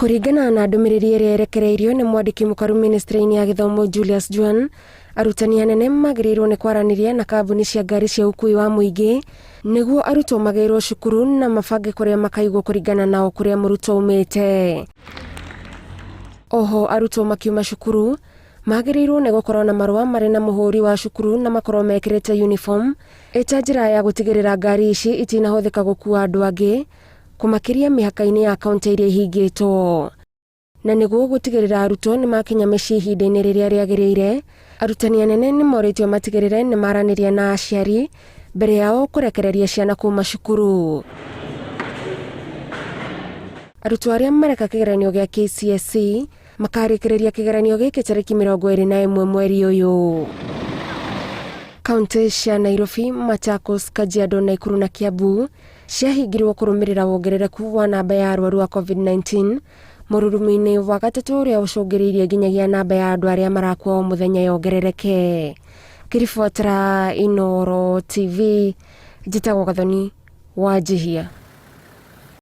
Kũringana na ndũmĩrĩri ĩrĩa ĩrekereirio nĩ mwandĩki mũkaru ministry-inĩ ya gĩthomo Julius Juan, arutani anene magĩrĩirwo nĩ kwaranĩria na kambuni cia ngari cia ũkuui wa mũingĩ nĩguo arutwo magĩrwo cukuru na mabange kũrĩa makaigwo kũringana na o kũrĩa mũrutwo aumĩte. Oho arutwo makiuma cukuru magĩrĩirwo nĩ gũkorwo na marũa marĩ na mũhũri wa cukuru na makorwo mekĩrĩte uniform ĩta njĩra ya gũtigĩrĩra ngari ici itinahũthĩka gũkua andũ angĩ kũmakĩria mĩhaka-inĩ ya kaunti iria ihingĩtwo. Na nĩguo gũtigĩrĩra arutwo nĩ makinya mĩciĩ ihinda-inĩ rĩrĩa rĩagĩrĩire, arutani anene nĩ morĩtio matigĩrĩre nĩ maranĩria na aciari mbere yao kũrekereria ciana kuma cukuru. Arutwo arĩa mareka kĩgeranio gĩa KCSE makarĩkĩrĩria kĩgeranio gĩkĩ tarĩki 21 mweri ũyũ. Kaunti cia Nairobi, Machakos, Kajiado, Naikuru na Kiambu ciahingirwo kũrũmĩrĩra wongerereku wa namba ya arwaru a COVID-19 mũrurumo-inĩ wa gatatũ ũrĩa ũcũngĩrĩirie nginyagia namba ya andũ arĩa marakua o mũthenya yongerereke. Ngĩribotera Inooro TV, njĩtagwo Gathoni Wanjihia.